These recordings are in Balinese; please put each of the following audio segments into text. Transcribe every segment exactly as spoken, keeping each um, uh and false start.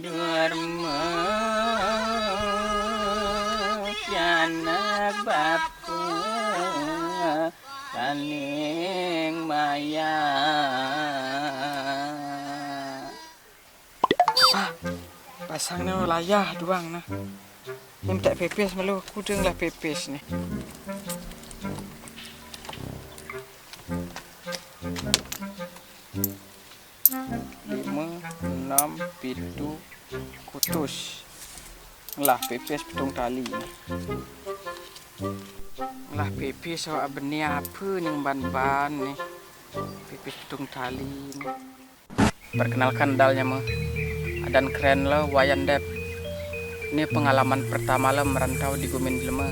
Durma pianak bapa saling maya. Ah, basang ne layah duang ne. Minta pipis malu, aku deng lah pipis ne. Lima, enam, pitu, kutus. Ngelah pipis pitung tali. Ngelah pipis awak beni apa ni ban-ban ni. Pipis pitung tali ni. Perkenalkan, dal nyama Adan Kren lo, Wayan Dep. Ni pengalaman pertama lo merantau di gumin jelema.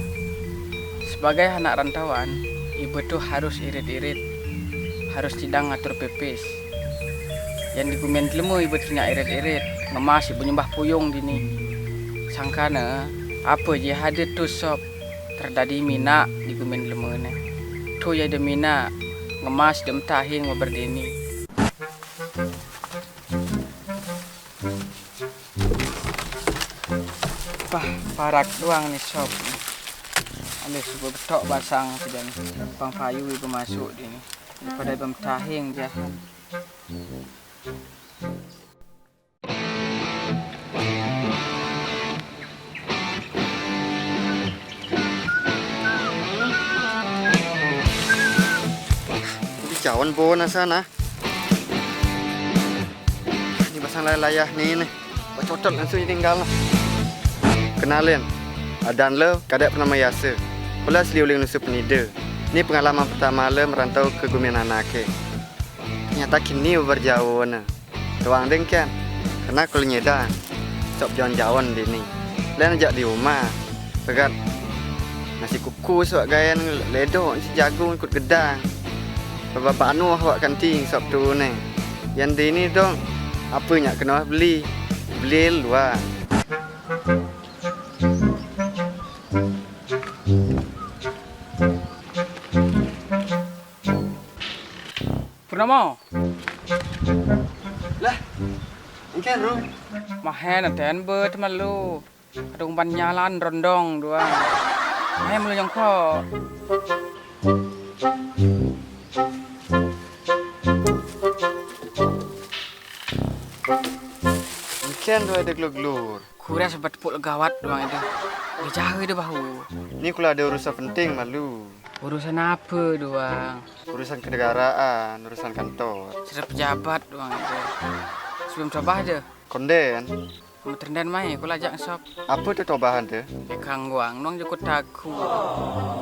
Sebagai anak rantauan, iba tu harus irit-irit, harus tidang ngatur pipis. Yang di gumin jelema iba tu nya irit-irit, ngemas iba nyembah puyung dini. Sangkana, apa je ada tu sop terdadi mina di gumin jelema ne. Tu iya da mina, ngemas da metahing beber dini. Pah, parak duang ni sop. Alih suba betok basang sida ni. Pang payu iba masuk dini. Daripada iba metahing jahan. Di cawan bon asa nah. Ni basang layah-layah ni, ni. Bacotot langsung ditinggal. Kenalin, adan le Kadek Purnama Yasa. Kula asli ulih Nusa Penida. Ni pengalaman pertama le merantau ke gumin anake. Nyata kini ubar jauh ne. Tuang dengken. Kena kula nyeda. Sop jaun-jaun dini. Lain ajak di rumah. Pegat nasi kukus wak gayan ledok, nasi jagung ikut gedang. Baba panuh wak kanti sop tu ne. Yan dini dong, apa nya kena beli? Beli luar. Purnama. Lah, engken, Ru. Mahen aten be temalu. Adung ban nyalan rondong duang. Mahen melu nyongko. Engken dua ada gelur-gelur. Kuras batepuk legawat duang ada. Gejaha ada bahu. Ni kula ada urusan penting malu. Urusan apa duang? Urusan kenegaraan, urusan kantor. Serta pejabat duang ada. Sebelum coba ada. Konden. Meterenden mai, kula ajak sop. Apa tu tobahan tu? Di kangguang nong jukut taku.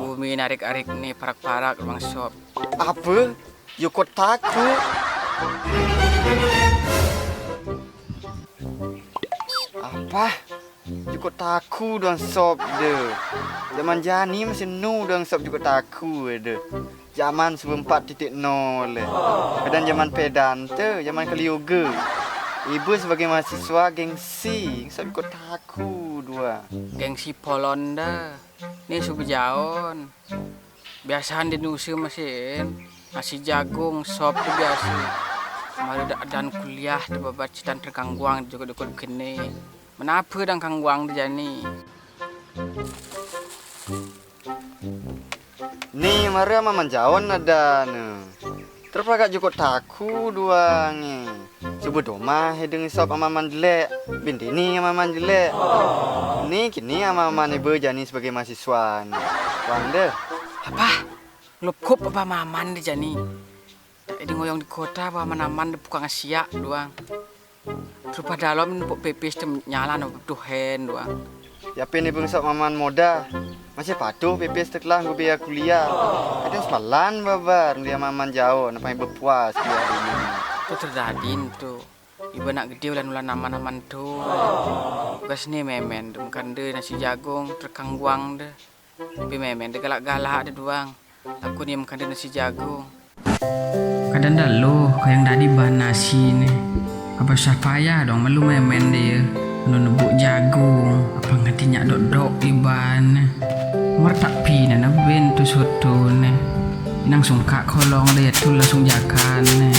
Bumi narik-arik ni parak-parak duang sop. Apa? Jukut taku? Apa? Jukut taku duang sop de. Zaman jani masih nu duang sop jukut taku de. Zaman seribu empat titik nol le. Kadang zaman pedan te, zaman kali yoga. Iba sebagai mahasiswa gengsi, sop jukut taku duang. Gengsi polon dah. Ni suba jaon. Biasaan di Nusa masih nasi jagung, sop tu biasa. Malu dak adan kuliah tu babat citan terkangguang jukut-jukut kene. Menapa dang kangguang tu jani? Ni mara Amaman jaon ada ne. Terpagak jukut taku duang e. Suba domah e deng sop Amaman jelek. Bin dini Amaman jelek. Ni kini Amaman iba jani sebagai mahasiswa ne. Wang deh. Apa? Ngelupkup apa Amaman deh jani? Tak ada ngoyong di kota apa Amaman-aman deh pukang siak duang. Terus pada lom nepuk pipis tem nyalan apa tuhen duang. Ya pin iba ngesop Amaman moda. Masih patuh pipis tekelah ngubia kuliah. Kadang semalan babar ngeli Amaman jaon apa iba puas kuliah dulu. Tu terdadin tu. Iba nak gede ulan-ulan aman-aman tu. Tugas ni memen tu mengkanda nasi jagung terkangguang deh. Tapi memen deh galak-galak deh duang. Aku ni mengkanda nasi jagung. Kadang dah loh kayang dadi bahan nasi ne. Apa susah payah dong malu memen dia. Anu nebuk jagung, apa nganti nyak dok-dok iban ne. Mertak pi ne nabin tu soto ne. Inang sungkak kolong dia tu langsung jakan ne.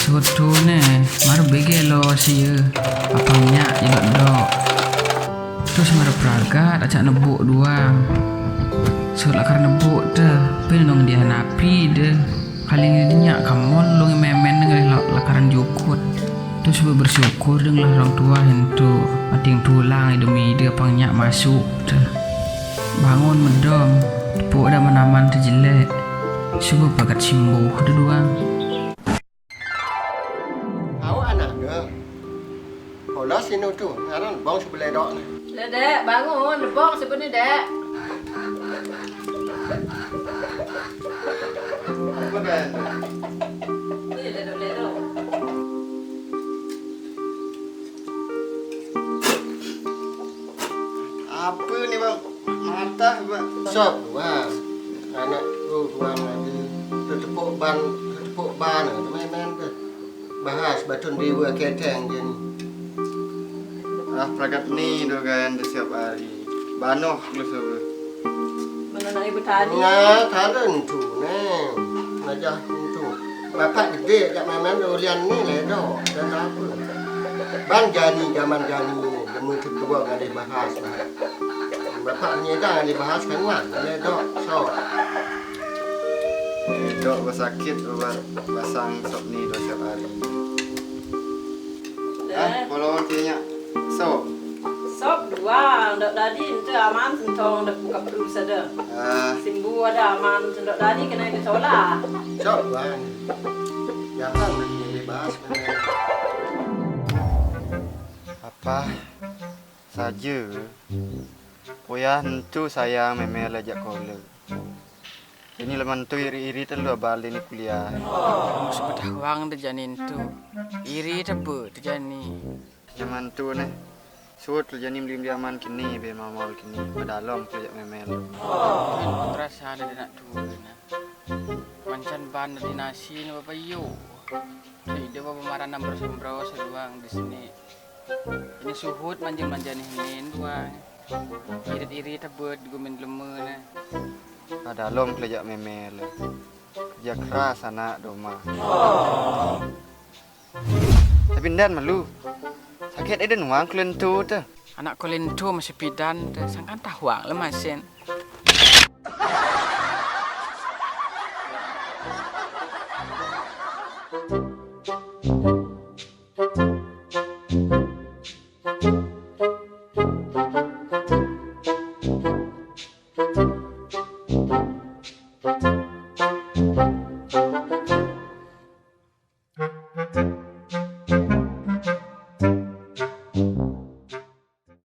Tutu ne, mara bege lo sia, apang nyak je dok-dok. Terus mara peragat acak nebuk duang. Suhup lakar nebuk te, pe nong dia napi de. Kali ni nyak kamon long memen neng lakaran jukut. Terus bersyukur deng lah orang tua hentu, ating tulang ide mide apang nyak masuk te. Bangun medom, tepuk dah manaman te jelek. Suba pagat simbuh de duang. Awak anak ke? Polos inu tu, ngaran bong sebelah dok ni. Le, Dek, bangun, lebong sebelah ni, Dek. Apa dah? Ni, ledok, ledok. Apa ni, bang? Matah, bang. Sop, bang. Anak tu, bang, lagi. Tetepuk ban, tetepuk ban, main-main tu. Bahas batun dewa keteng je ni. Ah, pragat ni dogan de siap hari. Banoh lu suruh. Mana nak ibu tadi? Nah, talen tu, neng. Najah tu. Bapak gede jak main-main ulian ni, ledo. Dan apa? Bang Jani, zaman Jani ni. Demi kedua kali bahas, bahas. Bapak ni dah kali bahas kan, Wan? Ledo, so. Dok besakit, ubat basang sop ni dua siap hari. Ah, kalau kenya. So. Sop duang, dok tadi ente aman sentong dek buka perlu sada. Ah. Simbu ada aman, dok tadi kena ditolak. Sop duang. Jangan ini bahas. Apa saja. Puyah entu sayang memel ajak kola. Ini leman tu iri-iri telu abal ini kuliah. Suba dah wang de jani entu. Iri tebe de jani. Nyaman tu neh. Suut lu jani meli-meli aman kini be mamol kini. Bedalom tu jak memel. Perasaan ada nak tua nah. Mancan ban di nasi ni bapa iyo. Ide bapa marana bersembro seduang di sini. Ini suhut manjing-manjani hinin duang. Irit-irit tebet gumin leme ne. Ada lom kelejak memel. Kerja keras anak doma. Tapi ndan malu. Sakit eden wang kelentu te. Anak kelentu masih pidan te. Sangkan tahuang le masin.